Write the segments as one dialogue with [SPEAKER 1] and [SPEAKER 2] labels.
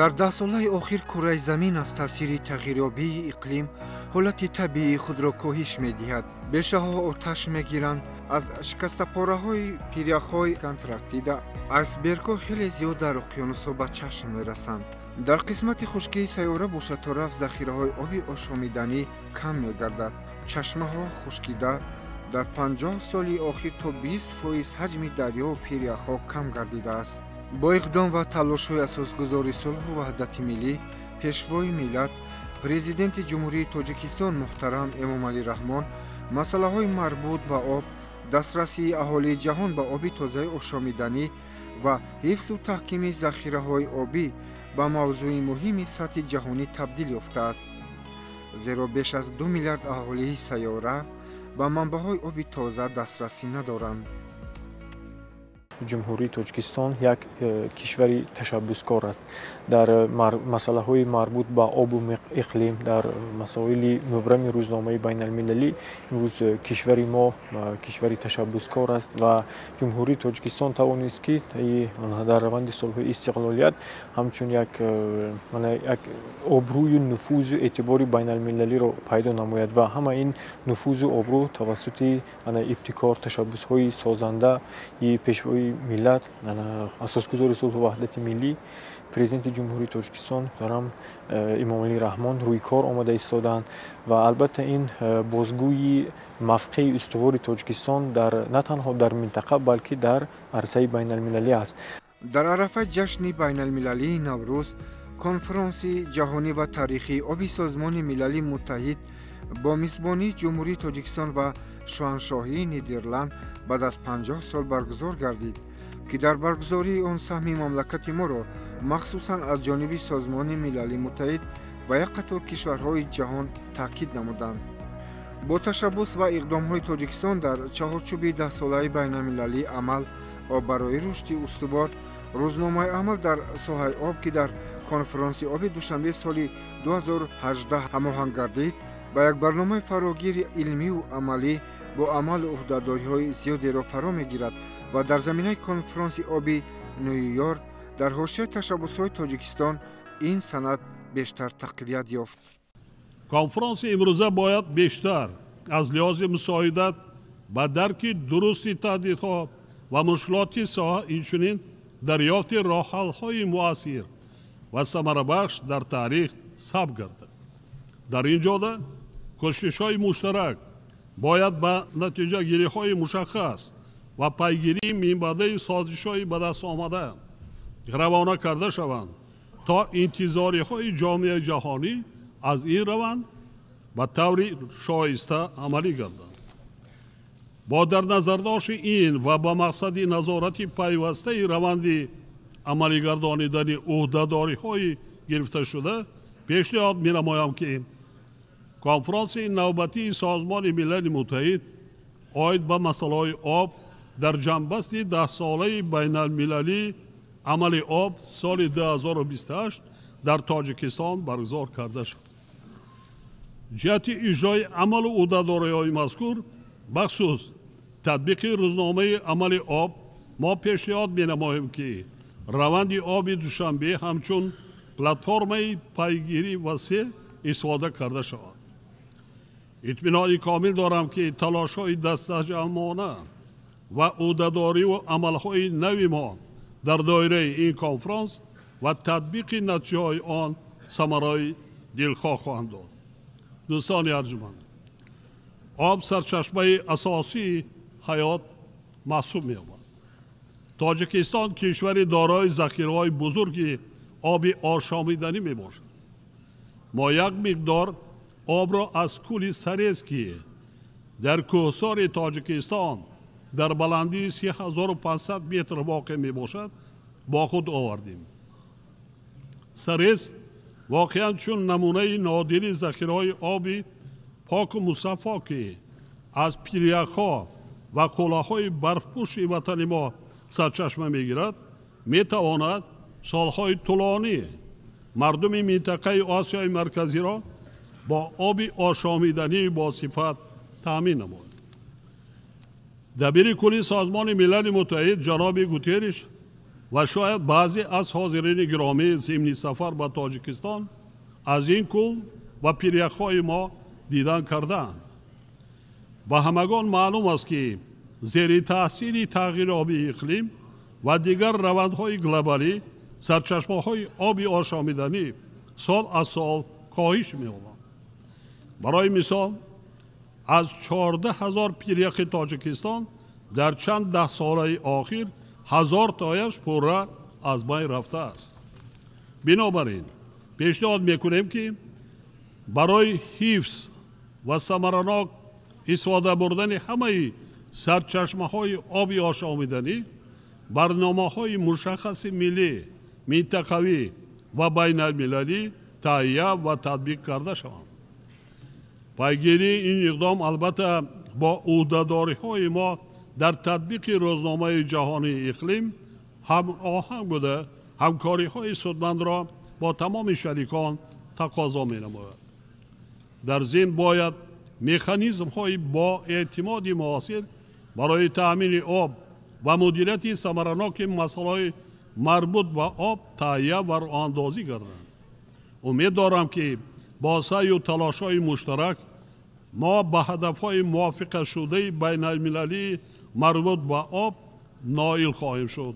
[SPEAKER 1] Дар даҳсолаи охир кураи замин аз таъсири тағйирёбии иқлим ҳолати табиии худро коҳиш медиҳад. Бешаҳо оташ мегиранд, аз шикастапораҳои пиряхҳои Антарктида айсбергҳо хеле зиёд дар уқёнусҳо ба чашм мерасанд. Дар қисмати хушкии сайёра бошад, торафт захираҳои оби ошомиданӣ кам мегардад. Чашмаҳо хушкида, дар 50 соли охир то 20% ҳаҷми дарёву пиряхҳо кам гардидааст. Бо иқдом ва талошҳои асосгузори сулҳу ваҳдати миллӣ, пешвои миллат, президенти Ҷумҳурии Тоҷикистон муҳтарам Эмомалӣ Раҳмон масъалаҳои марбут ба об, дастрасии аҳолии ҷаҳон ба оби тозаи ошомиданӣ ва ҳифзу таҳкими захираҳои обӣ ба мавзӯи муҳими сатҳи ҷаҳонӣ табдил ёфтааст. Зеро беш аз 2 миллиард аҳолии сайёра ба манбаъҳои оби тоза дастрасӣ надоранд.
[SPEAKER 2] Ҷумҳурии Тоҷикистон як кишвари ташаббускор аст. Дар масъалаҳои марбут ба обу иқлим, дар масоили мубрами рӯзномаи байналмилалӣ имрӯз кишвари мо кишвари ташаббускор аст ва Ҷумҳурии Тоҷикистон тавонист, ки дар раванди солҳои истиқлолият ҳамчун як обрӯю нуфузу эътибори байналмилалиро пайдо намояд ва ҳама ин нуфузу обрӯ тавассути ибтикор, ташаббусҳои созандаи пешвои миллат, асосгузори сулҳу ваҳдати миллӣ, президенти Ҷумҳурии Тоҷикистон муҳтарам Эмомалӣ Раҳмон рӯи кор омада истоданд ва албатта ин бозгӯи мавқеи устувори Тоҷикистон на танҳо дар минтақа, балки дар арсаи байналмилалӣ аст.
[SPEAKER 1] Дар арафаи ҷашни байналмилалии Наврӯз конфронси ҷаҳонӣ ва таърихии оби Созмони Милали Муттаҳид бо мизбонии Ҷумҳурии Тоҷикистон ва Шоҳаншоҳии Нидерланд баъд аз 50 сол баргузор гардид, ки дар баргузории он саҳми мамлакати моро махсусан аз ҷониби Созмони Милали Муттаҳид ва як қатор кишварҳои ҷаҳон таъкид намуданд. Бо ташаббус ва иқдомҳои Тоҷикистон дар чаҳорчӯби даҳсолаи байналмилалии амал об барои рушди устувор, рӯзномаи амал дар соҳаи об, ки дар конфронси оби Душанбе соли 2018 ҳамоҳанг гардид, ба як барномаи фарогири илмию амалӣ бо амалу ӯҳдадориҳои зиёдеро фаро мегирад ва дар заминаи конфронси оби Ню-Йорк дар ҳошияи ташаббусҳои Тоҷикистон ин санад бештар тақвият ёфт.
[SPEAKER 3] Конфронси имрӯза бояд бештар аз лиҳози мусоидат ба дарки дурусти таҳдидҳо ва мушкилоти соҳа, инчунин дарёфти роҳҳалҳои муассир ва самарабахш дар таърих сабт гардад. Дар ин ҷода кӯшишҳои муштарак бояд ба натиҷагириҳои мушаххас ва пайгирии минбаъдаи созишҳои ба даст омада равона карда шаванд, то интизориҳои ҷомеаи ҷаҳонӣ аз ин раванд ба таври шоиста амалӣ гарданд. Бо дар назардошти ин ва ба мақсади назорати пайвастаи раванди амалигардонидани ӯҳдадориҳои гирифташуда пешниҳод менамоям, ки конфронси навбатии Созмони Милали Муттаҳид оид ба масъалаҳои об дар ҷанбасти даҳсолаи байналмилалии амали об соли 2028 дар Тоҷикистон баргузор карда шуд. Ҷиҳати иҷрои амалу ӯҳдадориҳои мазкур, бахусус татбиқи рӯзномаи амали об, мо пешниҳод менамоем, ки раванди оби Душанбе ҳамчун платформаи пайгирӣ васеъ истифода карда шавад. Итминони комил дорам, ки талошҳои дастаҷамъона ва ӯҳдадориву амалҳои нави мо дар доираи ин конфронс ва татбиқи натиҷаҳои он самараи дилхоҳ хоҳанд дод. Дӯстони арҷманд, об сарчашмаи асосии ҳаёт маҳсуб меёбад. Тоҷикистон кишвари дорои захираҳои бузурги оби ошомиданӣ мебошад. Мо як миқдор обро аз кӯли Сарез, ки дар кӯҳсори Тоҷикистон дар баландии 3500 метр воқеъ мебошад, бо худ овардем. Сарез воқеан чун намунаи нодири захираҳои оби поку мусаффо, ки аз пиряхҳо ва қуллаҳои барфпӯши ватани мо сарчашма мегирад, метавонад солҳои тӯлонӣ мардуми минтақаи Осиёи Марказиро бо оби ошомидании босифат таъмин намояд. Дабири кулли Созмони Милали Муттаҳид ҷаноби Гутерриш Ва шояд баъзе аз ҳозирини гиромӣ зимни сафар ба Тоҷикистон аз ин кӯл ва пиряхҳои мо дидан кардаанд. Ба ҳамагон маълум аст, ки зери таъсири тағйирёбии иқлим ва дигар равандҳои глобалӣ сарчашмаҳои оби ошомиданӣ сол аз сол коҳиш меёбанд. Барои мисол, аз 14 000 пиряхи Тоҷикистон дар чанд даҳсолаи охир 1000 тояш пурра аз байн рафтааст. Бинобар ин пешниҳод мекунем, ки барои ҳифз ва самаранок истифода бурдани ҳамаи сарчашмаҳои оби ошомиданӣ барномаҳои мушаххаси миллӣ, минтақавӣ ва байналмилалӣ таҳия ва татбиқ карда шаванд. Пайгирии ин иқдом албатта бо ӯҳдадориҳои мо дар татбиқи рӯзномаи ҷаҳонии иқлим ҳамоҳанг буда, ҳамкориҳои судмандро бо тамоми шарикон тақозо менамояд. Дар зимн бояд механизмҳои бо эътимоди муосир барои таъмини об ва мудирияти самараноки масъалаҳои марбут ба об таҳия ва роҳандозӣ гарданд. Умед дорам, ки бо саъю талошҳои муштарак мо ба ҳадафҳои мувофиқашудаи байналмилалии марбут ба об ноил хоҳем шуд.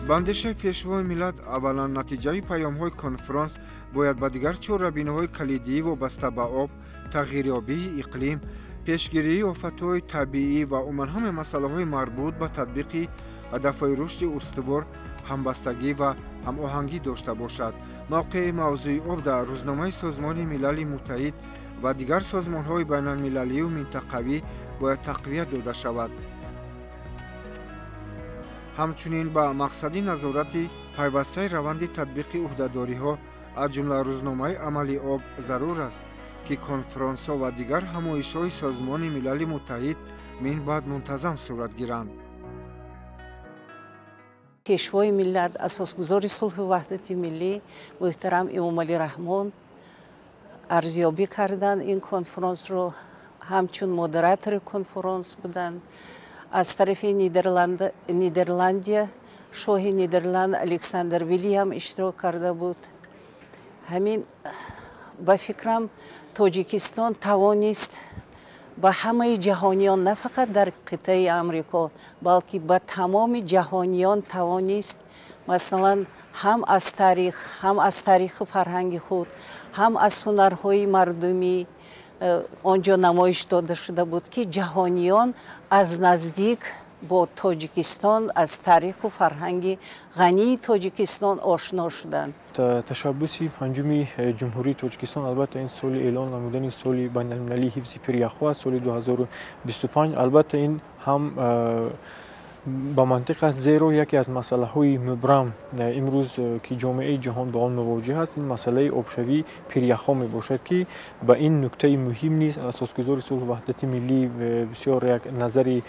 [SPEAKER 1] Ба андешаи Пешвои миллат, аввалан натиҷаи паёмҳои конфронс бояд ба дигар чорабиниҳои калидии вобаста ба об, тағйирёбии иқлим, пешгирии офатҳои табиӣ ва умуман ҳамаи масъалаҳои марбут ба татбиқи ҳадафҳои рушди устувор ҳамбастагӣ ва ҳамоҳангӣ дошта бошад. Мавқеи мавзӯи об дар рӯзномаи Созмони Милали Муттаҳид ва дигар созмонҳои байналмилалию минтақавӣ бояд тақвият дода шавад. Ҳамчунин ба мақсади назорати пайвастаи раванди татбиқи ӯҳдадориҳо, аз ҷумла рӯзномаи амали об, зарур аст, ки конфронсҳо ва дигар ҳамоишҳои Созмони Милали Муттаҳид минбаъд мунтазам сурат гиранд.
[SPEAKER 4] Пешвои миллат, асосгузори сулҳу ваҳдати миллӣ муҳтарам Эмомалӣ Раҳмон арзёбӣ карданд ин конфронсро, ҳамчун модератори конфронс буданд. Аз тарафи Нидерландия шоҳи Нидерланд Александр Вильям иштирок карда буд. Ҳамин ба фикрам, Тоҷикистон тавонист ба ҳамаи ҷаҳониён, на фақат дар қитъаи Амрико, балки ба тамоми ҷаҳониён тавонист, масалан, ҳам аз таърих, ҳам аз таъриху фарҳанги худ, ҳам аз ҳунарҳои мардумӣ онҷо намоиш дода шуда буд, ки ҷаҳониён аз наздик бо Тоҷикистон, аз таъриху фарҳанги ғании Тоҷикистон ошно шуданд.
[SPEAKER 2] Ташаббуси панҷуми Ҷумҳурии Тоҷикистон албатта ин соли эълон намудани соли байналмилалии ҳифзи пиряхҳо аст, соли 2025. Албатта ин ҳам ба мантиқ аст, зеро яке аз масъалаҳои мубрам имрӯз, ки ҷомеаи ҷаҳон ба он мувоҷиҳ аст, ин масъалаи обшавии пиряхҳо мебошад, ки ба ин нуктаи муҳим низ асосгузори сулҳу ваҳдати миллӣ бисёр як назари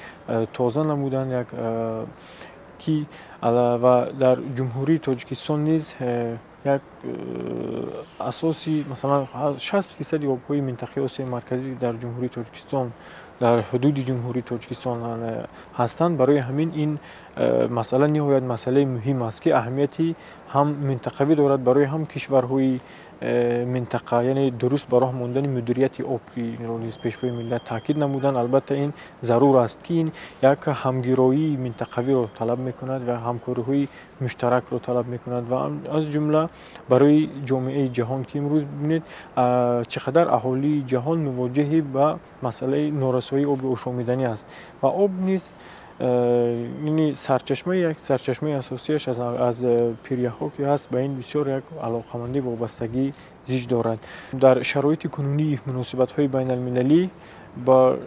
[SPEAKER 2] тоза намуданд, як ки ва дар Ҷумҳурии Тоҷикистон низ як асоси, масалан, 60% обҳои минтақаи Осиёи Марказӣ дар Ҷумҳурии Тоҷикистон, дар ҳудуди Ҷумҳурии Тоҷикистон ҳастанд. Барои ҳамин ин масъала ниҳоят масъалаи муҳим аст, ки аҳамияти ҳам минтақавӣ дорад барои ҳам кишварҳои минтақа, яъне дуруст ба роҳ мондани мудирияти об, ки инро низ Пешвои миллат таъкид намуданд. Албатта ин зарур аст, ки ин як ҳамгироии минтақавиро талаб мекунад ва ҳамкориҳои муштаракро талаб мекунад ва аз ҷумла барои ҷомеаи ҷаҳон, ки имрӯз бибинед, чӣ қадар аҳолии ҷаҳон мувоҷиҳи ба масъалаи норасоии оби ошомиданӣ аст ва об низ ини сарчашмаи, як сарчашмаи асосияш аз пиряхҳо ки ҳаст, ба ин бисёр як алоқамандӣ, вобастагӣ зич дорад. Дар шароити кунунии муносибатҳои байналмилалӣ ба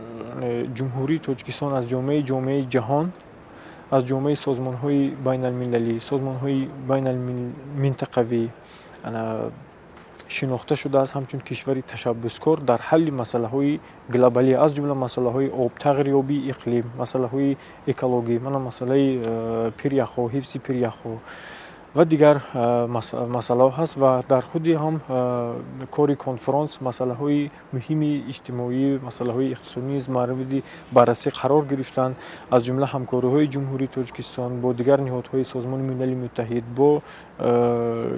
[SPEAKER 2] Ҷумҳурии Тоҷикистон аз ҷомеаи ҷаҳон, аз ҷомеаи созмонҳои байналмилалӣ, созмонҳои байналминтақавӣ шинохта шудааст ҳамчун кишвари ташаббускор дар ҳалли масъалаҳои глобалӣ, аз ҷумла масъалаҳои об, тағйирёбии иқлим, масъалаҳои экологӣ, мана масъалаи пиряхҳо, ҳифзи пиряхҳо. Ва дигар масъалаҳо ҳаст ва дар худи ҳам кори конфронс масъалаҳои муҳими иҷтимоӣ, масъалаҳои иқтисодӣ низ мавриди баррасӣ қарор гирифтанд, аз ҷумла ҳамкориҳои Ҷумҳурии Тоҷикистон бо дигар ниҳодҳои Созмони Милали Муттаҳид, бо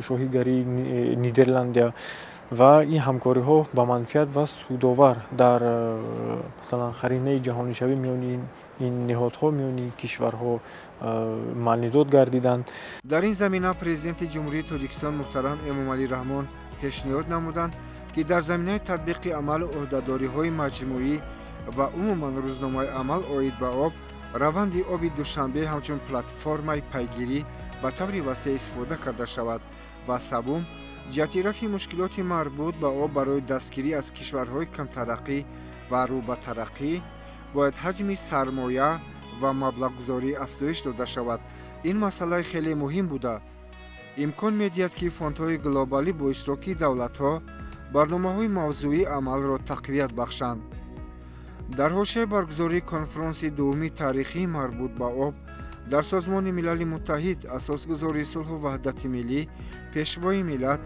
[SPEAKER 2] шоҳигарии Нидерландия ва ин ҳамкориҳо ба манфиат ва судовар дар масалан харинаи ҷаҳонишавӣ миёни ин ниҳодҳо, миёни кишварҳо маънидод гардиданд.
[SPEAKER 1] Дар ин замина Президенти Ҷумҳурии Тоҷикистон муҳтарам Эмомалӣ Раҳмон пешниҳод намуданд, ки дар заминаи татбиқи амалу ӯҳдадориҳои маҷмӯӣ ва умуман рӯзномаи амал оид ба об, раванди оби Душанбе ҳамчун платформаи пайгирӣ ба таври васеъ истифода карда шавад ва севум, ҷиҳати рафъи мушкилоти марбут ба об барои дастгирӣ аз кишварҳои камтараққӣ ва рӯ ба тараққӣ бояд ҳаҷми сармоя ва маблағгузорӣ афзоиш дода шавад. Ин масъалаи хеле муҳим буда, имкон медиҳад, ки фондҳои глобалӣ бо иштироки давлатҳо барномаҳои мавзӯии амалро тақвият бахшанд. Дар ҳошияи баргузории конфронси дуввуми таърихии марбут ба об дар Созмони Милали Муттаҳид асосгузори сулҳу ваҳдати миллӣ, Пешвои миллат,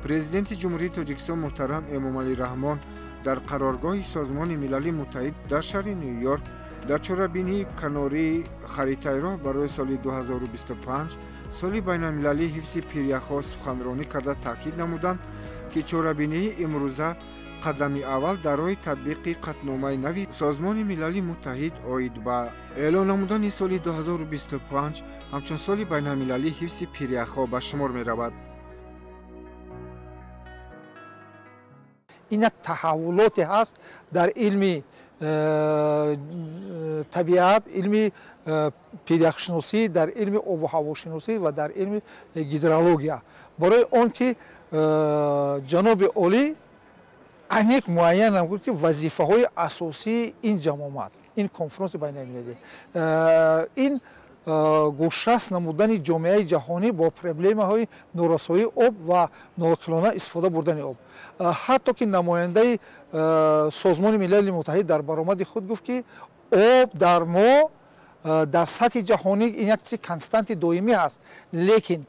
[SPEAKER 1] Президенти Ҷумҳурии Тоҷикистон муҳтарам Эмомалӣ Раҳмон дар қароргоҳи Созмони Милали Муттаҳид дар шаҳри Ню-Йорк дар чорабинии канории харитаи роҳ барои соли 2025, соли байналмилалии ҳифзи пиряхҳо суханронӣ карда таъкид намуданд, ки чорабинии имрӯза қадами аввал дар роҳи татбиқи қатъномаи нави Созмони Милали Муттаҳид оид ба эълон намудани соли 2025 ҳамчун соли байналмилалии ҳифзи пиряхҳо ба шумор меравад.
[SPEAKER 5] Ин як таҳаввулоте ҳаст дар илми табиат, илми пиряхшиносӣ, дар илми обу ҳавошиносӣ ва дар илми гидрология. Барои он ки ҷаноби олӣ аниқ муайян намуд, ки вазифаҳои асосии ин ҷамъомад, ин конфронси байналмилалӣ, ин гӯшрас намудани ҷомеаи ҷаҳонӣ бо проблемаҳои норасоии об ва ноақилона истифода бурдани об. Ҳатто ки намояндаи Созмони Милали Муттаҳид дар баромади худ гуфт, ки об дар мо дар сатҳи ҷаҳонӣ ин як чизи константи доимӣ ҳаст, лекин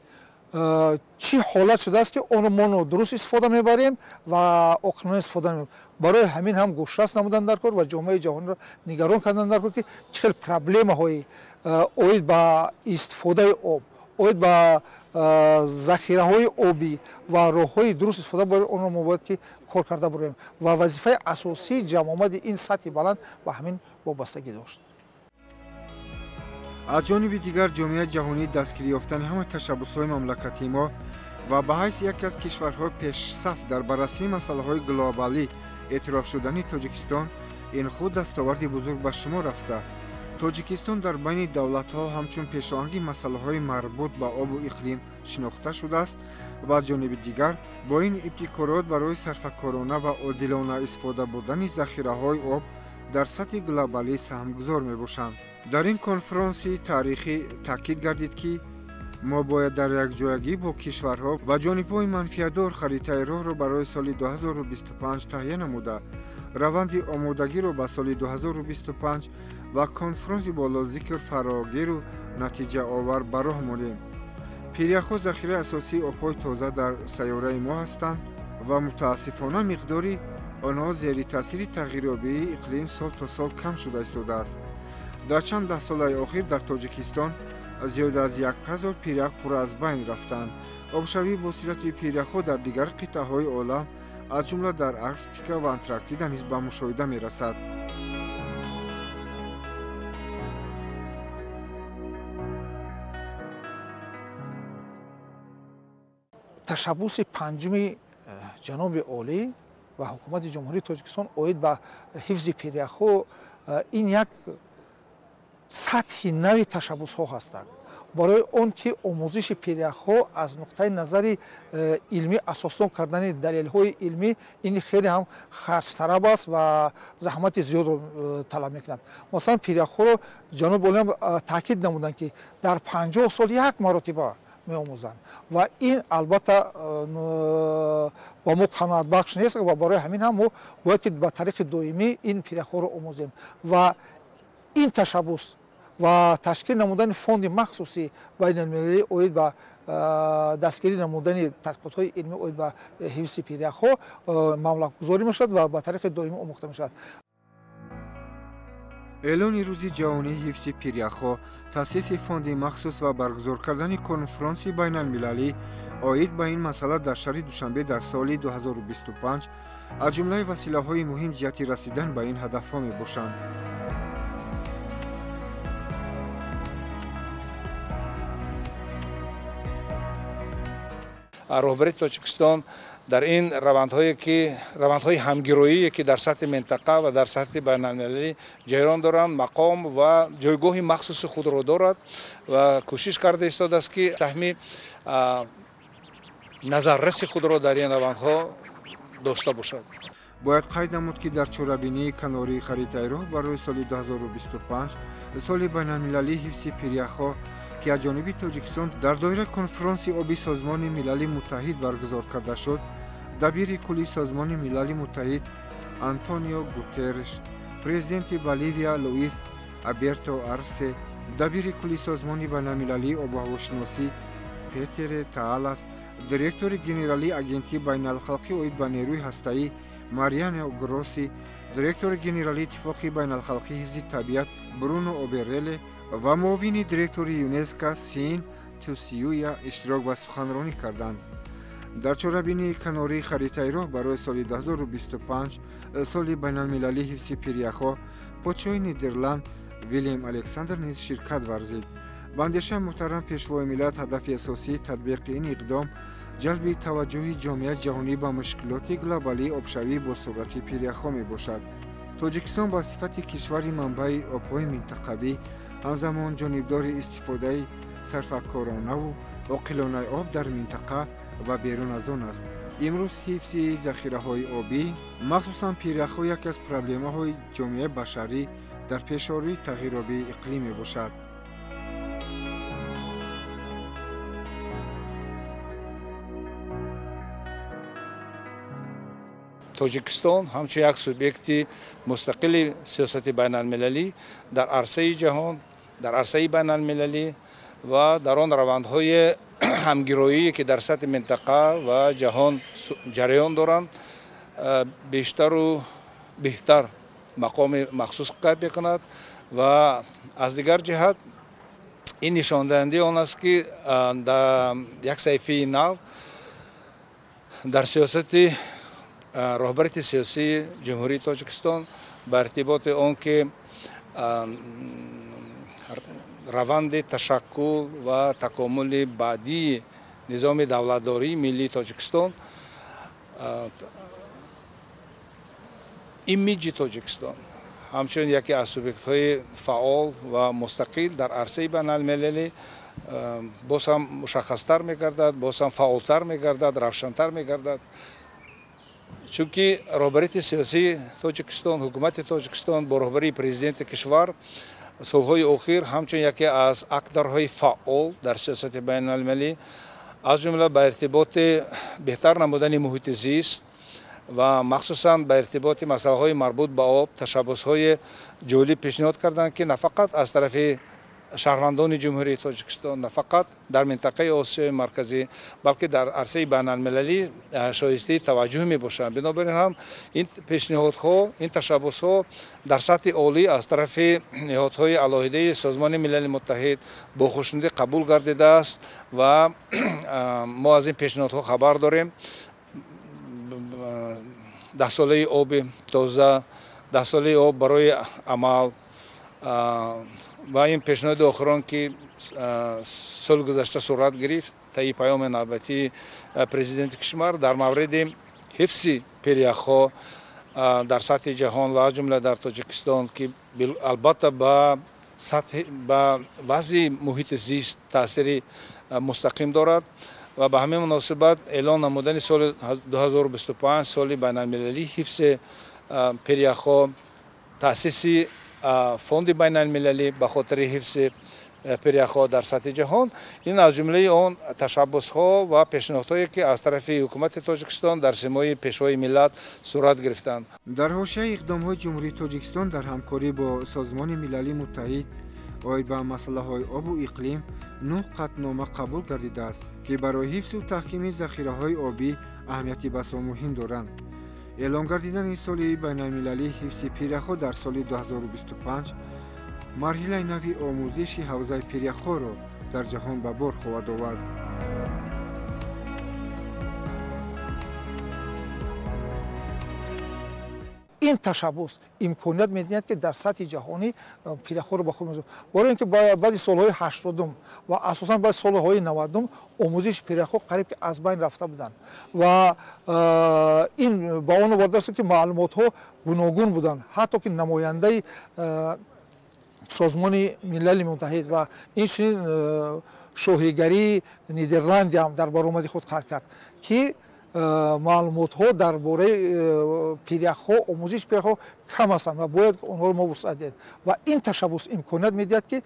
[SPEAKER 5] чӣ ҳолат шудааст, ки онро мо нодуруст истифода мебарем ва оқилона истифода намебарем. Барои ҳамин ҳам гӯшрас намудан дар кор ва ҷомеаи ҷаҳониро нигарон кардан дар кор, ки чӣ хел проблемаҳои оид ба истифодаи об, оид ба захираҳои обӣ ва роҳҳои дуруст истифода барои онро мо бояд ки кор карда бурем ва вазифаи асосии ҷамъомади ин сатҳи баланд ба ҳамин вобастагӣ дошт.
[SPEAKER 1] Аз ҷониби дигар, ҷомеаи ҷаҳонӣ дастгирӣ ёфтани ҳама ташаббусҳои мамлакати мо ва ба ҳайси яке аз кишварҳои пешсаф дар баррасии масъалаҳои глобалӣ эътироф шудани Тоҷикистон ин худ дастоварди бузург ба шумор рафта, Тоҷикистон дар байни давлатҳо ҳамчун пешоҳанги масъалаҳои марбут ба обу иқлим шинохта шудааст ва аз ҷониби дигар бо ин ибтикорот барои сарфакорона ва одилона истифода бурдани захираҳои об дар сатҳи глобалӣ саҳмгузор мебошанд. Дар ин конфронси таърихӣ таъкид гардид, ки мо бояд дар якҷоягӣ бо кишварҳо ва ҷонибҳои манфиатдор харитаи роҳро барои соли 2025 таҳия намуда, раванди омодагиро ба соли 2025 ва конфронси болозикр фарогиру натиҷаовар ба роҳ монем. Пиряхҳо захираи асосии обҳои тоза дар сайёраи мо ҳастанд ва мутаассифона миқдори онҳо зери таъсири тағйирёбии иқлим сол то сол кам шуда истодааст. Дар чанд даҳсолаи охир дар Тоҷикистон зиёда аз 1000 пирях пурра аз байн рафтанд. Обшавӣ бо суръати пиряхҳо дар дигар қитъаҳои олам, аз ҷумла дар Арктика ва Антарктида низ ба мушоҳида мерасад.
[SPEAKER 5] Ташаббуси панҷуми ҷаноби олӣ ва ҳукумати Ҷумҳурии Тоҷикистон оид ба ҳифзи пиряхҳо ин як сатҳи нави ташаббусҳо ҳастанд. Барои он ки омӯзиши пиряхҳо аз нуқтаи назари илмӣ асоснок кардани далелҳои илмӣ ин хеле ҳам харҷталаб аст ва заҳмати зиёдро талаб мекунад. Масалан, пиряхҳоро ҷаноби олӣ таъкид намуданд, ки дар 50 сол як маротиба меомӯзанд ва ин албатта ба мо қаноатбахш нест ва барои ҳамин ҳам мо бояд ки ба тариқи доимӣ ин пиряхҳоро омӯзем ва ин ташаббус Ва ташкил намудани фонди махсуси байналмилалӣ оид ба дастгирӣ намудани тадқиқотҳои илмӣ оид ба ҳифзи пиряхҳо маблағгузорӣ мешавад ва ба тариқи доимӣ омӯхта мешавад.
[SPEAKER 1] Эълони рӯзи ҷаҳонии ҳифзи пиряхҳо, таъсиси фонди махсус ва баргузор кардани конфронси байналмилалӣ оид ба ин масъала дар шаҳри Душанбе дар соли 2025 аз ҷумлаи василаҳои муҳим ҷиҳати расидан ба ин ҳадафҳо мебошанд.
[SPEAKER 6] Роҳбарии Тоҷикистон дар ин равандҳое ки равандҳои ҳамгироие ки дар сатҳи минтақа ва дар сатҳи байналмилалӣ ҷараён доранд, мақом ва ҷойгоҳи махсуси худро дорад ва кӯшиш карда истодааст, ки саҳми назарраси худро дар ин равандҳо дошта бошад.
[SPEAKER 1] Бояд қайд намуд, ки дар чорабинии канории харитаи роҳ барои соли 2025, соли байналмилалии ҳифзи пиряхҳо, ки аз ҷониби Тоҷикистон дар доираи конфронси оби Созмони Милали Муттаҳид баргузор карда шуд, дабири кулли Созмони Милали Муттаҳид Антонио Гутерреш, президенти Боливия Луис Аберто Арсе, дабири кулли Созмони байналмилалии обуҳавошиносӣ Петере Таалас, директори генералии Агентии байналхалқӣ оид ба нерӯи ҳастаӣ Мариано Гросси, директори генералии Иттифоқи байналхалқии ҳифзи табиат Бруно Обереле ва муовини директори ЮНЕСКО Син Тусиюя иштирок ва суханронӣ карданд. Дар чорабинии канории харитаи роҳ барои соли 2025, соли байналмилалии ҳифзи пиряхҳо, подшоҳи Нидерланд Вилям Александр низ ширкат варзид. Ба андешаи муҳтарам Пешвои миллат, ҳадафи асосии татбиқи ин иқдом ҷалби таваҷҷӯҳи ҷомеаи ҷаҳонӣ ба мушкилоти глобалии обшавӣ бо суръати пиряхҳо мебошад. Тоҷикистон ба сифати кишвари манбаи обҳои минтақавӣ, ҳамзамон ҷонибдори истифодаи сарфакоронаву оқилонаи об дар минтақа ва берун аз он аст. Имрӯз ҳифзи захираҳои обӣ, махсусан пиряхҳо, яке аз проблемаҳои ҷомеаи башарӣ дар пешорӯи тағйирёбии иқлим мебошад.
[SPEAKER 6] Тоҷикистон ҳамчун як субъекти мустақили сиёсати байналмилалӣ дар арсаи ҷаҳон, дар арсаи байналмилалӣ ва дар он равандҳои ҳамгироие ки дар сатҳи минтақа ва ҷаҳон ҷараён доранд, бештару беҳтар мақоми махсус қайд мекунад ва аз дигар ҷиҳат ин нишондиҳандаи он аст, ки дар як саҳифаи нав дар сиёсати роҳбарияти сиёсии Ҷумҳурии Тоҷикистон ба иртиботи он ки раванди ташаккул ва такомули баъдии низоми давлатдории миллии Тоҷикистон, имиҷи Тоҷикистон ҳамчунин яке аз субъектҳои фаъол ва мустақил дар арсаи байналмилалӣ боз ҳам мушаххастар мегардад, боз ҳам фаъолтар мегардад, равшантар мегардад. Чунки роҳбарияти сиёсии Тоҷикистон, ҳукумати Тоҷикистон бо роҳбарии президенти кишвар солҳои охир ҳамчун яке аз акторҳои фаъол дар сиёсати байналмилалӣ, аз ҷумла ба иртиботи беҳтар намудани муҳити зист ва махсусан ба иртиботи масъалаҳои марбут ба об ташаббусҳои ҷолиб пешниҳод карданд, ки на фақат аз тарафи шаҳрвандони Ҷумҳурии Тоҷикистон, на фақат дар минтақаи Осиёи Марказӣ, балки дар арсаи байналмилалӣ шоистаи таваҷҷӯҳ мебошанд. Бинобар ин ҳам ин пешниҳодҳо, ин ташаббусҳо дар сатҳи олӣ аз тарафи ниҳодҳои алоҳидаи Созмони Милали Муттаҳид бо хушнудӣ қабул гардидааст ва мо аз ин пешниҳодҳо хабар дорем. Даҳсолаи оби тоза, даҳсолаи об барои амал ва ин пешниҳоди охирон, ки соли гузашта сурат гирифт таи паёми навбатии президенти кишвар дар мавриди ҳифзи пиряхҳо дар сатҳи ҷаҳон ва аз ҷумла дар Тоҷикистон, ки албатта ба сатҳи ба вазъи муҳити зист таъсири мустақим дорад ва ба ҳамин муносибат эълон намудани соли 2025 соли байналмилалии ҳифзи пиряхҳо, таъсиси фонди байналмилалӣ ба хотири ҳифзи пиряхҳо дар сатҳи ҷаҳон, ин аз ҷумлаи он ташаббусҳо ва пешниҳодҳое ки аз тарафи ҳукумати Тоҷикистон дар симои Пешвои миллат сурат гирифтанд.
[SPEAKER 1] Дар ҳошияи иқдомҳои Ҷумҳурии Тоҷикистон дар ҳамкорӣ бо Созмони Милали Муттаҳид Оид ба масъалаҳои обу иқлим 9 қатънома қабул гардидааст, ки барои ҳифзу таҳкими захираҳои обӣ аҳамияти басо муҳим доранд. Эълон гардидани соли байналмилалии ҳифзи пиряхҳо дар соли 2025 марҳилаи нави омӯзиши ҳавзаи пиряхҳоро дар ҷаҳон ба бор хоҳад овард.
[SPEAKER 5] Ин ташаббус имконият медиҳад, ки дар сатҳи ҷаҳонӣ пиряхҳоро ба худ мезорад. Барои ин ки баъди солҳои 80-ум ва асосан баъди солҳои 90-ум омӯзиши пиряхҳо қариб ки аз байн рафта буданд ва ин ба он оварда аст, ки маълумотҳо гуногун буданд. Ҳатто ки намояндаи Созмони Милали Муттаҳид ва инчунин шоҳигарии Нидерландия ҳам дар баромади худ қайд кард, ки маълумотҳо дар бораи пиряхҳо, омӯзиши пиряхҳо кам ҳастанд ва бояд онҳоро мо вусъат диҳем. Ва ин ташаббус имконият медиҳад, ки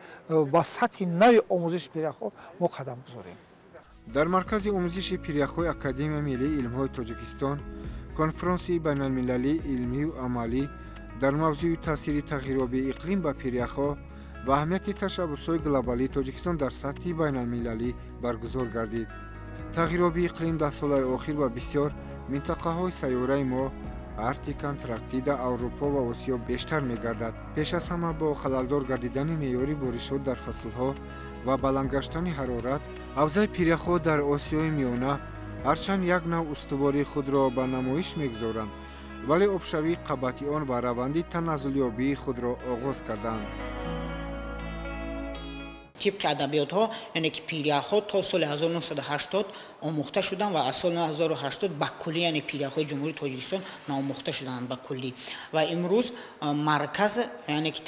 [SPEAKER 5] ба сатҳи нави омӯзиши пиряхҳо мо қадам гузорем.
[SPEAKER 1] Дар маркази омӯзиши пиряхҳои Академияи миллии илмҳои Тоҷикистон конфронси байналмилалии илмию амалӣ дар мавзӯи таъсири тағйирёбии иқлим ба пиряхҳо ва аҳамияти ташаббусҳои глобалии Тоҷикистон дар сатҳи байналмилалӣ баргузор гардид. Тағйирёбии иқлим дар солҳои охир ба бисёр минтақаҳои сайёраи мо Арктика, Антарктида, Аврупо ва Осиё бештар мегардад. Пеш аз ҳама бо халалдор гардидани меъёри боришот дар фаслҳо ва баланд гаштани ҳарорат, ҳавзаи пиряхҳо дар Осиёи Миёна ҳарчанд як нав устувории худро ба намоиш мегузоранд, вале обшавии қабати он ва раванди таназзулёбии худро оғоз карданд.
[SPEAKER 7] Тибқи адабиётҳо, яъне ки пиряхҳо то соли 1980 омӯхта шуданд ва аз соли 1980 ба куллӣ, яъне пиряхҳои Ҷумҳурии Тоҷикистон наомӯхта шуданд ба куллӣ. Ва имрӯз марказ, яъне ки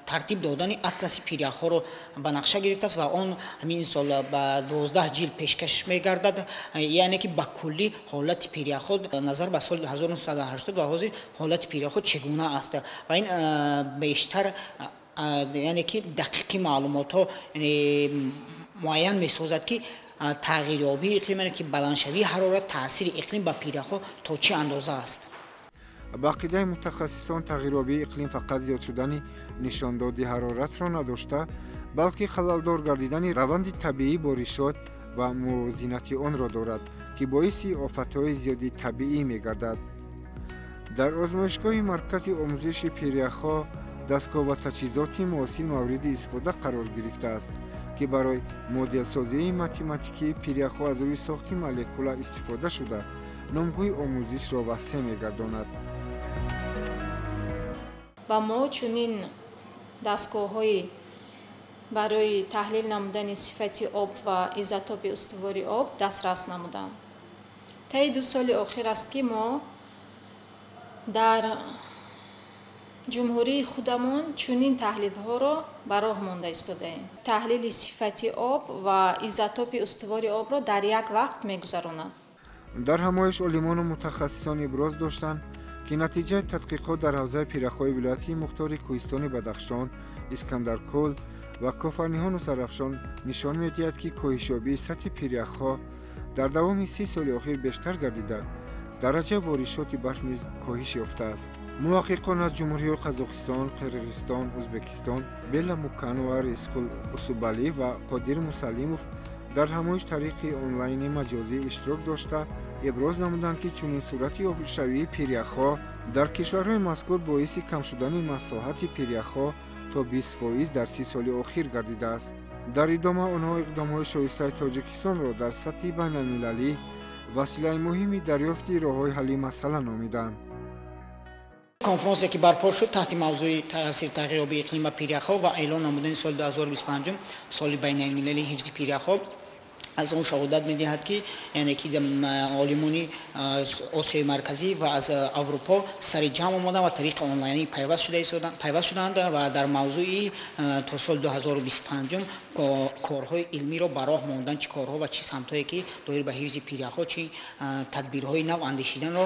[SPEAKER 7] тартиб додани атласи пиряхҳоро ба нақша гирифтааст ва он ҳамин сол ба 12 ҷилд пешкаш мегардад. Яъне ки ба куллӣ ҳолати пиряхҳо назар ба соли 1980 ва ҳозир ҳолати пиряхҳо чӣ гуна аст ва ин бештар, яъне ки дақиқи маълумотҳо муайян месозад, ки тағйирёбии иқлим, яъне ки баландшавии ҳарорат, таъсири иқлим ба пиряхҳо то чӣ андоза аст.
[SPEAKER 1] Ба ақидаи мутахассисон, тағйирёбии иқлим фақат зиёд шудани нишондоди ҳароратро надошта, балки халалдор гардидани раванди табиии боришот ва мувозинати онро дорад, ки боиси офатҳои зиёди табиӣ мегардад. Дар озмоишгоҳи маркази омӯзиши пиряхҳо дастгоҳ ва таҷҳизоти муосир мавриди истифода қарор гирифтааст, ки барои моделсозии математикии пиряхҳо аз рӯи сохти молекула истифода шуда, номгӯи омӯзишро васеъ мегардонад.
[SPEAKER 8] Ба мо чунин дастгоҳҳои барои таҳлил намудани сифати об ва изотопи устувори об дастрас намуданд. Таи 2 соли охир аст, ки мо дар ҷумҳурии худамон чунин таҳлилҳоро ба роҳ монда истодаем. Таҳлили сифати об ва изотопи устувори обро дар як вақт мегузаронанд.
[SPEAKER 1] Дар ҳамоиш олимону мутахассисон иброз доштанд, ки натиҷаи тадқиқот дар ҳавзаи пиряхҳои вилояти мухтори Кӯҳистони Бадахшон, Искандаркӯл ва Кофарниҳону Сарафшон нишон медиҳад, ки коҳишёбии сатҳи пиряхҳо дар давоми 30 соли охир бештар гардида, дараҷаи боришоти барф низ коҳиш ёфтааст. Муҳаққиқон аз Ҷумҳуриҳои Қазоқистон, Қирғизистон, Ӯзбекистон Бела Муканова, Ризқул Усубалиев ва Қодир Мусалимов дар ҳамоиш тариқи онлайни маҷозӣ иштирок дошта, иброз намуданд, ки чунин сурати обшавии пиряхҳо дар кишварҳои мазкур боиси кам шудани масоҳати пиряхҳо то 20% дар 30 соли охир гардидааст. Дар идома онҳо иқдомҳои шоистаи Тоҷикистонро дар сатҳи байналмилалӣ василаи муҳими дарёфти роҳҳои ҳалли масъала номиданд.
[SPEAKER 7] Конфронсе ки барпо шуд таҳти мавзӯи таъсири тағйирёбии иқлим ба пиряхҳо ва эълон намудани соли 2025 соли байналмилалии ҳифзи пиряхҳо аз он шаҳодат медиҳад, ки яъне ки олимони Осиёи Марказӣ ва аз Аврупо сари ҷамъ омаданд ва тариқи онлайнӣ пайваст шуданд ва дар мавзӯи то соли 2025 корҳои илмиро ба роҳ мондан, чӣ корҳо ва чӣ самтҳое ки доир ба ҳифзи пиряхҳо, чӣ тадбирҳои нав андешиданро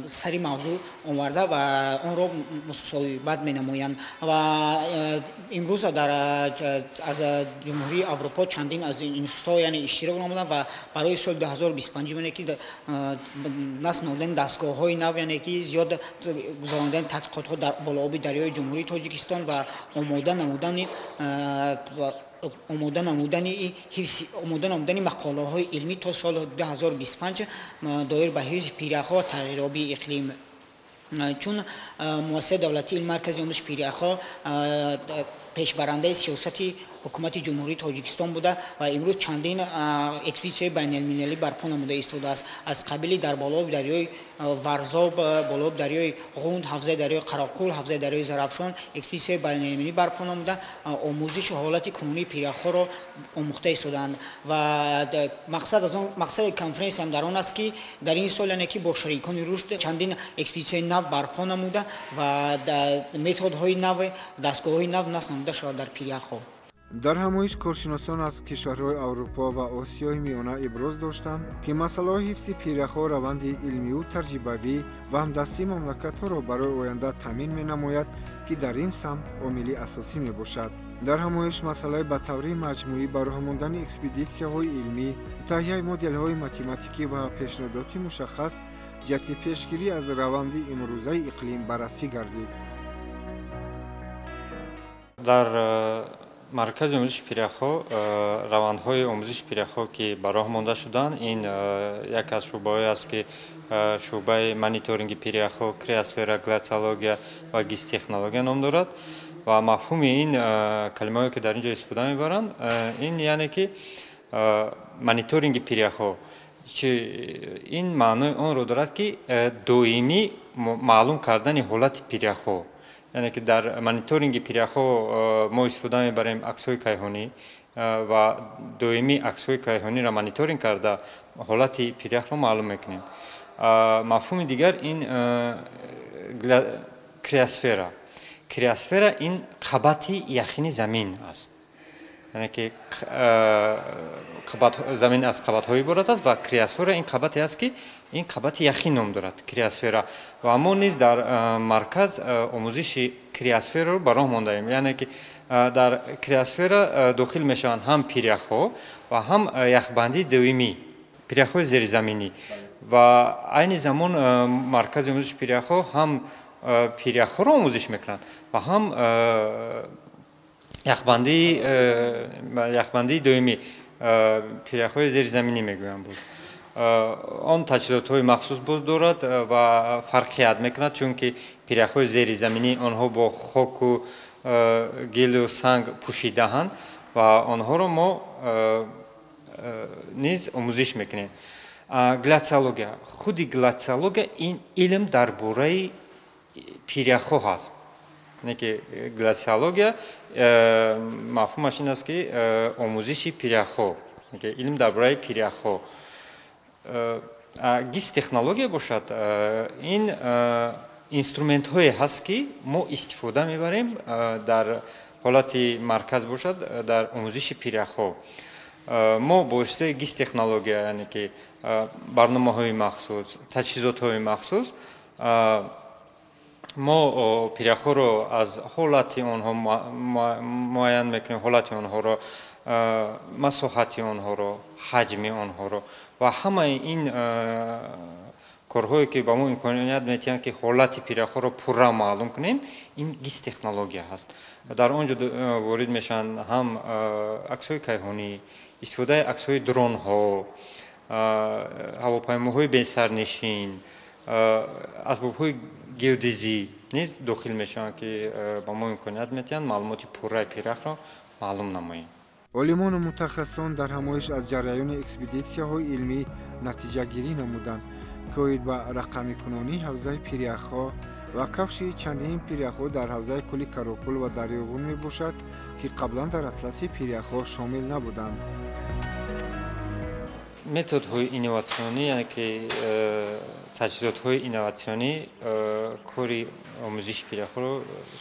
[SPEAKER 7] сари мавзӯъ оварда ва онро мусоидат менамоянд. Ва имрӯз аз Ҷумҳурии Аврупо чандин аз институтҳо яъне иштирок намуданд ва барои соли 2025 яъне ки насб намудани дастгоҳҳои нав, яъне ки зиёд гузаронидани тадқиқотҳо дар болооби дарёи Ҷумҳурии Тоҷикистон ва омода намудани мақолаҳои илмӣ то соли 2025 доир ба ҳифзи пиряхҳо ва тағйирёбии иқлим. Чун муассисаи давлатии илми маркази омӯзиши пиряхҳо пешбарандаи сиёсати ҳукумати Ҷумҳурии Тоҷикистон буда ва имрӯз чандин экспедитсияҳои байналмилалӣ барпо намуда истодааст, аз қабили дар болооби дарёи Варзоб, болооби дарёи Ғунд, ҳавзаи дарёи Қарақул, ҳавзаи дарёи Зарафшон экспедитсияҳои байналмилалӣ барпо намуда омӯзиши ҳолати кунунии пиряхҳоро омӯхта истодаанд. Ва мақсади конференсия ҳам дар он аст, ки дар ин сол яъне ки бо шарикони рушд чандин экспедитсияҳои нав барпо намуда ва методҳои нав, дастгоҳҳои нав насб намуда шавад дар пиряхҳо.
[SPEAKER 1] Дар ҳамоиш коршиносон аз кишварҳои Аврупо ва Осиёи Миёна иброз доштанд, ки масъалаҳои ҳифзи пиряхҳо раванди илмию таҷрибавӣ ва ҳамдастии мамлакатҳоро барои оянда таъмин менамояд, ки дар ин самт омили асосӣ мебошад. Дар ҳамоиш масъалаи ба таври маҷмӯӣ ба роҳ мондани экспедитсияҳои илмӣ, таҳияи моделҳои математикӣ ва пешниҳодоти мушаххас ҷиҳати пешгирӣ аз раванди имрӯзаи иқлим баррасӣ гардид.
[SPEAKER 9] Дар маркази омӯзиши пиряхҳо равандҳои омӯзиши пиряхҳо, ки ба роҳ монда шуданд, ин як аз шӯъбаҳое аст, ки шӯъбаи мониторинги пиряхҳо, криосфера, глациология ва гистехнология ном дорад. Ва мафҳуми ин калимаҳое, ки дар ин ҷо истифода мебаранд, ин яъне ки мониторинги пиряхҳо ин маънои онро дорад, ки доимӣ маълум кардани ҳолати пиряхҳо. Яъне ки дар мониторинги пиряхҳо мо истифода мебарем аксҳои кайҳонӣ ва доимӣ аксҳои кайҳониро мониторинг карда ҳолати пиряхро маълум мекунем. Мафҳуми дигар ин криосфера. Криосфера ин қабати яхини замин аст. Яъне ки замин аз қабатҳо иборат аст ва криосфера ин қабате аст, ки ин қабати яхин ном дорад, криосфера. Ва мо низ дар марказ омӯзиши криосфераро ба роҳ мондаем. Яъне ки дар криосфера дохил мешаванд ҳам пиряхҳо ва ҳам яхбандии доимӣ, пиряхҳои зеризаминӣ. Ва айни замон маркази омӯзиши пиряхҳо ҳам пиряхҳоро омӯзиш мекунанд ва ҳам яхбандии доимӣ, пиряхҳои зеризаминӣ мегӯям буд. Он таҷҳизотҳои махсус боз дорад ва фарқият мекунад, чунки пиряхҳои зеризаминӣ онҳо бо хоку гилу санг пӯшидаанд ва онҳоро мо низ омӯзиш мекунем. Глациология. Худи глациология ин илм дар бораи пиряхҳо ҳаст. Ки глациология мафҳумаш ин аст, ки омӯзиши пиряхҳо, илм дар бораи пиряхҳо. Гистехнология бошад, ин инструментҳое ҳаст, ки мо истифода мебарем дар ҳолати марказ бошад дар омӯзиши пиряхҳо. Мо бо воситаи гистехнология, яъне ки барномаҳои махсус, таҷҳизотҳои махсус мо пиряхҳоро аз ҳолати онҳо муайян мекунем, ҳолати онҳоро, масоҳати онҳоро, ҳаҷми онҳоро ва ҳамаи ин корҳое, ки ба мо имконият медиҳанд, ки ҳолати пиряхҳоро пурра маълум кунем, ин гистехнология ҳаст. Дар он ҷо ворид мешаванд ҳам аксҳои кайҳонӣ, истифодаи аксҳои дронҳо, ҳавопаймоҳои бесарнишин, асбобҳои геодезӣ низ дохил мешаванд, ки ба мо имконият медиҳанд маълумоти пурраи пиряхро маълум намоем.
[SPEAKER 1] Олимону мутахассисон дар ҳамоиш аз ҷараёни экспедитсияҳои илмӣ натиҷагирӣ намуданд, ки оид ба рақамикунонии ҳавзаи пиряхҳо ва кавши чандин пиряхҳо дар ҳавзаи кӯли Карокул ва дарёи Ғунд мебошад, ки қаблан дар атласи пиряхҳо шомил набуданд.
[SPEAKER 9] Методҳои инноватсионӣ, яъне ки таҷҳизотҳои инноватсионӣ кори омӯзиши пиряхҳоро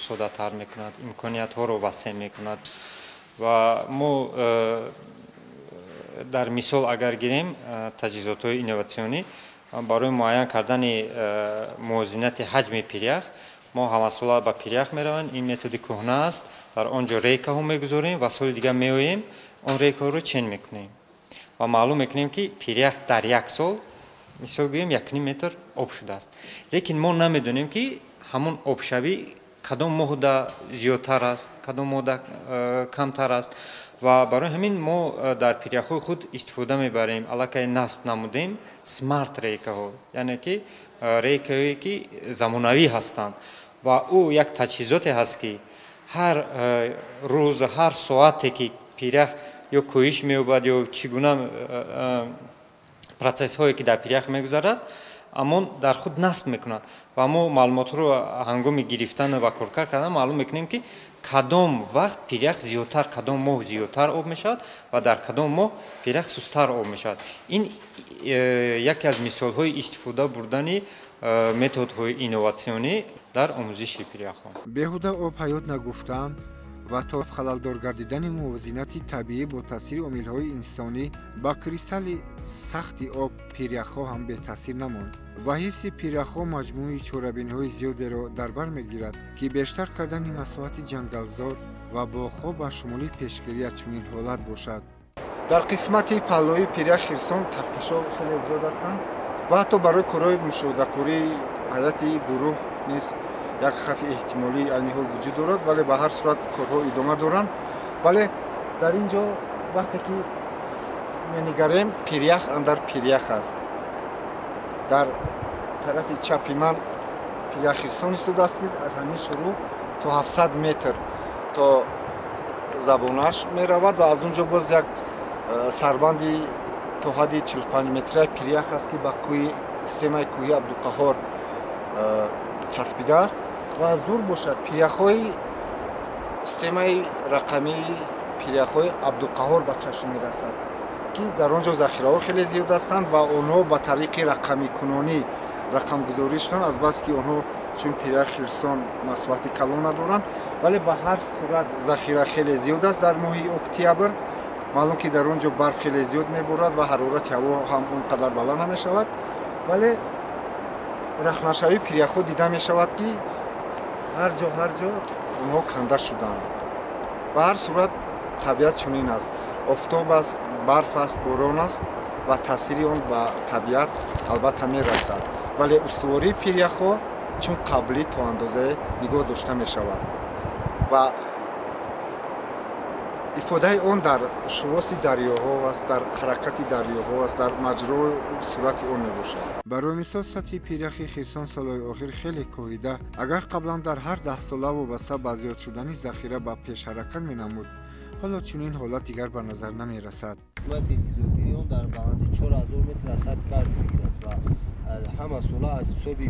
[SPEAKER 9] соддатар мекунад, имкониятҳоро васеъ мекунад. Ва мо дар мисол агар гирем таҷҳизотҳои инноватсионӣ барои муайян кардани мувозинати ҳаҷми пирях, Мо ҳамасола ба пирях меравем, ин методи кӯҳна аст. Дар он ҷо рейкаҳо мегузорем ва соли дигар меоем, он рейкаҳоро чен мекунем ва маълум мекунем, ки пирях дар як сол, мисол гӯем, 1,5 метр об шудааст. Лекин мо намедонем, ки ҳамон обшавӣ кадом моҳда зиёдтар аст, кадом моҳда камтар аст. Ва барои ҳамин мо дар пиряхҳои худ истифода мебарем, аллакай насб намудем смарт рейкаҳо, яъне ки рейкаҳое ки замонавӣ ҳастанд ва ӯ як таҷҳизоте ҳаст, ки ҳар рӯз, ҳар соате ки пирях ё коҳиш меёбад ё чӣ гуна процессҳое ки дар пирях мегузарад, амон дар худ насб мекунад ва мо маълумотҳоро ҳангоми гирифтан ва коркард кардан маълум мекунем, ки кадом вақт пирях зиёдтар, кадом моҳ зиёдтар об мешавад ва дар кадом моҳ пирях сусттар об мешавад. Ин яке аз мисолҳои истифода бурдани методҳои инноватсионӣ дар омӯзиши пиряхҳо.
[SPEAKER 1] Беҳуда об ҳаёт нагуфтаанд ва то халалдор гардидани мувозинати табиӣ бо таъсири омилҳои инсонӣ ба кристалли сахти об пиряхҳо ҳам бетаъсир намонд ва ҳифзи пиряхҳо маҷмӯи чорабиниҳои зиёдеро дар бар мегирад, ки бештар кардани масоҳати ҷангалзор ва боғҳо ба шумули пешгирӣ аз чунин ҳолат бошад. Дар қисмати паҳлӯи пирях Хирсон тафтишҳо хеле зиёд ҳастанд ва ҳатто барои корҳои мушоҳидакории ҳайати гурӯҳ низ як хавфи эҳтимолӣ айни ҳол вуҷуд дорад, вале ба ҳар сурат корҳо идома доранд. Вале дар ин ҷо вақте ки менигарем, пирях андар пирях аст. Дар тарафи чапи ман пирях Хирсон истодааст, ки аз ҳамин шурӯъ то 700 метр то забонаш меравад ва аз он ҷо боз як сарбанди то ҳадди 45 метраи пирях аст, ки ба кӯҳи системаи кӯҳи Абдуқаҳор часпидааст ва аз дур бошад пиряхҳои системаи рақамии пиряхҳои Абдуқаҳор ба чашм мерасад, ки дар он ҷо захираҳо хеле зиёд ҳастанд ва онҳо ба тариқи рақамикунонӣ рақамгузорӣ шуданд, азбаски онҳо чун пирях Хирсон масоҳати калон надоранд, вале ба ҳар сурат захира хеле зиёд аст. Дар моҳи октябр маълум ки дар он ҷо барф хеле зиёд меборад ва ҳарорати ҳаво ҳам он қадар баланд намешавад, вале рахнашавии пиряхҳо дида мешавад, ки ҳар ҷо онҳо канда шуданд. Ба ҳар сурат табиат чунин аст: офтоб аст, барф аст, борон аст ва таъсири он ба табиат албатта мерасад, вале устувории пиряхҳо чун қаблӣ то андозае нигоҳ дошта мешавад ва ифодаи он дар шувоси дарёҳо аст, дар ҳаракати дарёҳо аст, дар маҷрою сурати он мебошад. Барои мисол, сатҳи пиряхи Хирсон солҳои охир хеле коҳида. Агар қаблан дар ҳар 10 сола вобаста ба зиёд шудани захира ба пеш ҳаракат менамуд, ҳоло чунин ҳолат дигар ба назар намерасад.
[SPEAKER 10] Қисмати ғизогирии он дар баланди 4000 метр аз сатҳи баҳр ҷойгир аст ва ҳама сола аз ҳисоби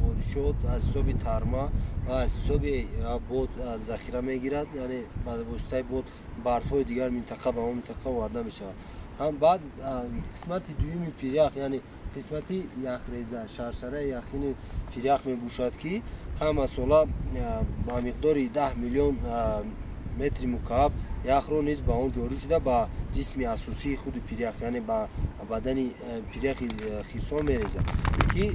[SPEAKER 10] боришот, аз ҳисоби тарма ва аз ҳисоби бод захира мегирад, яъне ба воситаи бод барфҳои дигар минтақа ба он минтақа оварда мешавад. Ҳам баъд қисмати дуюми пирях, яъне қисмати яхреза, шаршараи яхини пирях мебошад, ки ҳама сола ба миқдори 10 миллион метри мукааб яхро низ ба он ҷорӣ шуда, ба ҷисми асосии худи пирях, яъне ба бадани пиряхи Хирсон мерезад, ки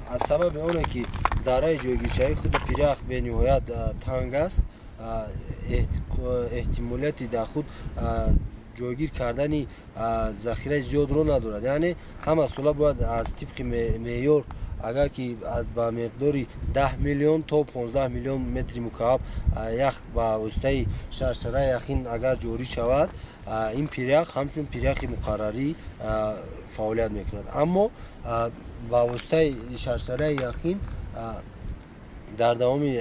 [SPEAKER 10] аз сабаби оне ки дараи ҷойгиршавии худи пирях бениҳоят танг аст, эҳтимолияти дар худ ҷойгир кардани захираи зиёдро надорад. Яъне ҳама сола бояд аз тибқи меъёр, агар ки ба миқдори 10 миллион то 15 миллион метри мукааб ях ба воситаи шаршараи яхин агар ҷорӣ шавад, ин пирях ҳамчун пиряхи муқаррарӣ фаъолият мекунад. Аммо ба воситаи шаршараи яхин дар давоми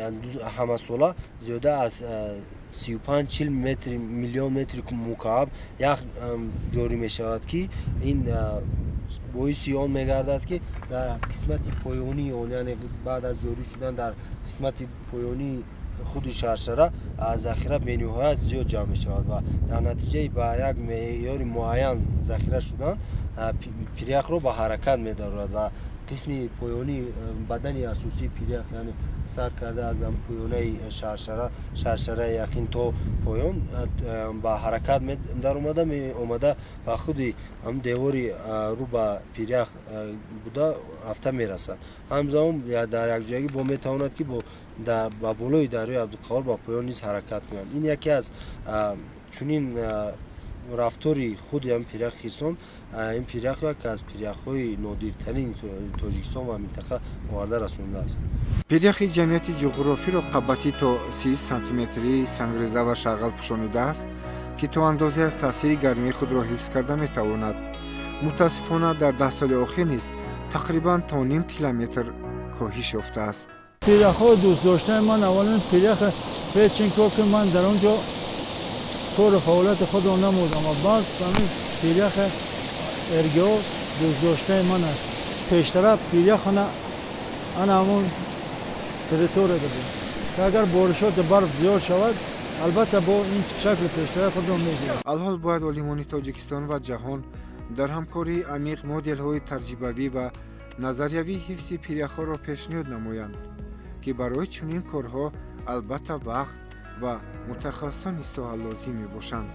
[SPEAKER 10] ҳамасола зиёда аз 35-40 миллион метри мукааб ях ҷорӣ мешавад, ки ин боиси он мегардад, ки дар қисмати поёнии он, яъне баъд аз ҷорӣ шудан дар қисмати поёнии худи шаршара захира бениҳоят зиёд ҷамъ мешавад ва дар натиҷаи ба як меъёри муайян захира шудан пиряхро ба ҳаракат медарорад ва Қисми поёнии бадани асосии пирях, яъне сар карда аз поёнаи шаршараи яхин то поён ба ҳаракат даромада меомада, ба худи ҳам девори рӯ ба пирях буда афта мерасад. Ҳамзамон дар якҷоягӣ бо метавонад, ки ба болои дарёи Абдуқаҳор ба поён низ ҳаракат кунад. Ин яке аз чунин рафтори худи ҳам пирях Хирсон, ин пирях яке аз пиряхҳои нодиртарини Тоҷикистон ва минтақа оварда расондааст.
[SPEAKER 1] Пиряхи ҷамъияти ҷуғрофиро қабати то 30 сантиметрии сангреза ва шағал пӯшонидааст, ки то андозе аз таъсири гармии худро ҳифз карда метавонад. Мутаассифона, дар 10 соли охир низ тақрибан то ним километр коҳиш ёфтааст.
[SPEAKER 11] Пиряхҳои дӯстдоштаи ман аввалин пиряхи Федченко, ки ман дар он ҷо кору фаъолияти худро намудам, ва баъд ҳамин пиряхи РГО дӯстдоштаи ман аст. Пештара пиряхона ана ҳамон территория буд, ки агар боришоти барф зиёд шавад, албатта бо ин шакли пештара худро мегирад.
[SPEAKER 1] Алҳол бояд олимони Тоҷикистон ва ҷаҳон дар ҳамкории амиқ моделҳои таҷрибавӣ ва назариявии ҳифзи пиряхҳоро пешниҳод намоянд, ки барои чунин корҳо албатта вақт ва мутахассисони соҳа лозим мебошанд.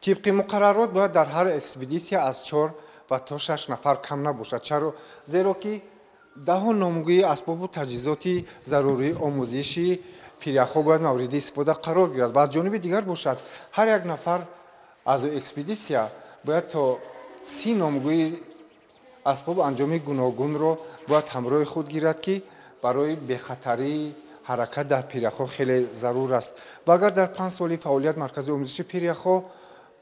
[SPEAKER 1] Тибқи муқаррарот бояд дар ҳар экспедитсия аз 4 ва то 6 нафар кам набошад. Чаро? Зеро ки даҳо номгӯи асбобу таҷҳизоти зарурии омӯзиши пиряхҳо бояд мавриди истифода қарор гирад ва аз ҷониби дигар бошад, ҳар як нафар аз экспедитсия бояд то 30 номгӯи асбобу анҷоми гуногунро бояд ҳамроҳи худ гирад, ки барои бехатарии ҳаракат дар пиряхҳо хеле зарур аст. Ва агар дар 5 соли фаъолият Маркази омӯзиши пиряхҳо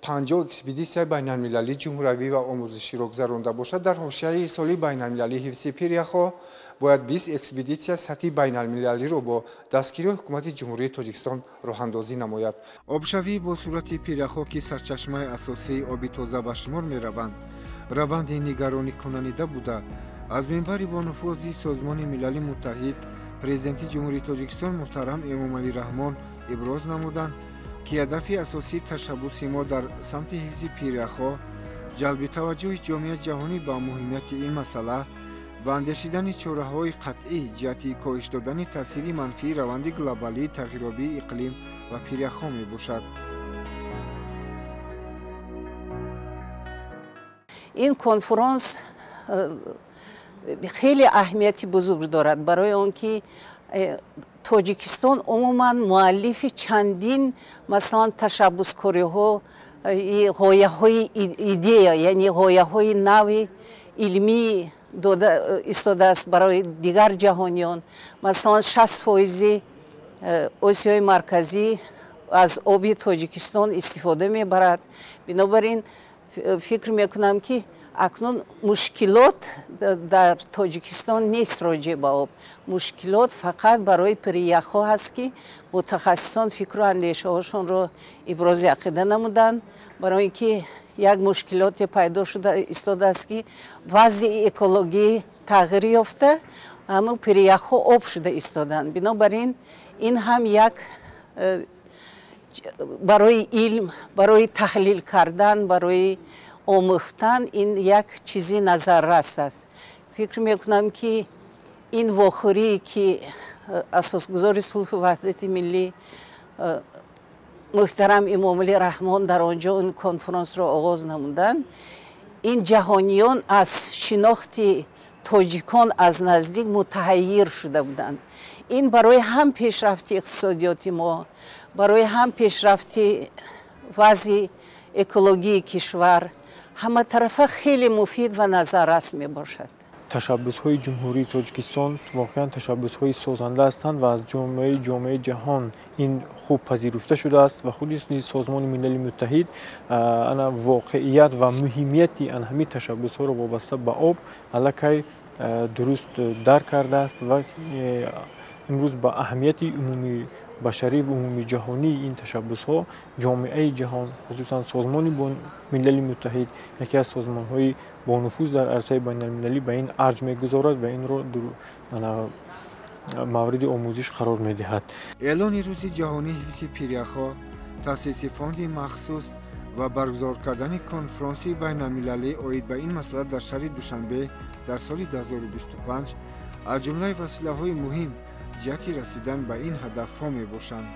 [SPEAKER 1] 50 экспедитсияи байналмилалӣ, ҷумҳуравӣ ва омӯзиширо гузаронда бошад, дар ҳошияи соли байналмилалии ҳифзи пиряхҳо бояд 20 экспедитсия сатҳи байналмилалиро бо дастгирии ҳукумати Ҷумҳурии Тоҷикистон роҳандозӣ намояд. Обшавӣ бо сурати пиряхҳо, ки сарчашмаи асосии оби тоза ба шумор мераванд, раванди нигаронӣкунанида буда, аз минбари бонуфузи Созмони Милали Муттаҳид Президенти Ҷумҳурии Тоҷикистон муҳтарам Эмомалӣ Раҳмон иброз намуданд, ки ҳадафи асосии ташаббуси мо дар самти ҳифзи пиряхҳо ҷалби таваҷҷӯҳи ҷомеаи ҷаҳонӣ ба муҳимияти ин масъала ва андешидани чораҳои қатъӣ ҷиҳати коҳиш додани таъсири манфии раванди глобалии тағйирёбии иқлим ва пиряхҳо мебошад.
[SPEAKER 4] Ин конференс хеле аҳамияти бузург дорад, барои он ки Тоҷикистон умуман муаллифи чандин, масалан, ташаббускориҳо, ғояҳои идея, яъне ғояҳои нави илмӣ дода истодааст барои дигар ҷаҳониён. Масалан, 60% Осиёи Марказӣ аз оби Тоҷикистон истифода мебарад. Бинобар ин фикр мекунам, ки акнун мушкилот дар Тоҷикистон нест роҷеъ ба об. Мушкилот фақат барои пиряхҳо ҳаст, ки мутахассисон фикру андешаҳошонро ибрози ақида намуданд, барои ин ки як мушкилоте пайдо шуда истодааст, ки вазъи экологӣ тағйир ёфта, ҳамун пиряхҳо об шуда истоданд. Бинобар ин ин ҳам як барои илм, барои таҳлил кардан, барои омӯхтан ин як чизи назаррас аст. Фикр мекунам, ки ин вохӯрие, ки асосгузори сулҳу ваҳдати миллӣ муҳтарам Эмомалӣ Раҳмон дар он ҷо ин конференсро оғоз намуданд, ин ҷаҳониён аз шинохти тоҷикон аз наздик мутаҳаййир шуда буданд. Ин барои ҳам пешрафти иқтисодиёти мо, барои ҳам пешрафти вазъи экологии кишвар ҳаматарафа хеле муфид ва назаррас мебошад.
[SPEAKER 2] Ташаббусҳои Ҷумҳурии Тоҷикистон воқеан ташаббусҳои созанда ҳастанд ва аз ҷомеаи ҷаҳон ин хуб пазируфта шудааст ва худи Созмони Милали Муттаҳид ана воқеият ва муҳимияти ан ҳамин ташаббусҳоро вобаста ба об аллакай дуруст дарк кардааст ва имрӯз ба аҳамияти умумии башарӣ ва умумии ҷаҳонии ин ташаббусҳо ҷомеаи ҷаҳон, хусусан Созмони Милали Муттаҳид, яке аз созмонҳои бонуфуз дар арсаи байналмилалӣ, ба ин арҷ мегузорад ва инро мавриди омӯзиш қарор медиҳад.
[SPEAKER 1] Эълони Рӯзи ҷаҳонии ҳифзи пиряхҳо, таъсиси фонди махсус Ва баргузор кардани конфронси байналмилалӣ оид ба ин масъала дар шаҳри Душанбе дар соли 2025 аз ҷумлаи василаҳои муҳим ҷиҳати расидан ба ин ҳадафҳо мебошанд.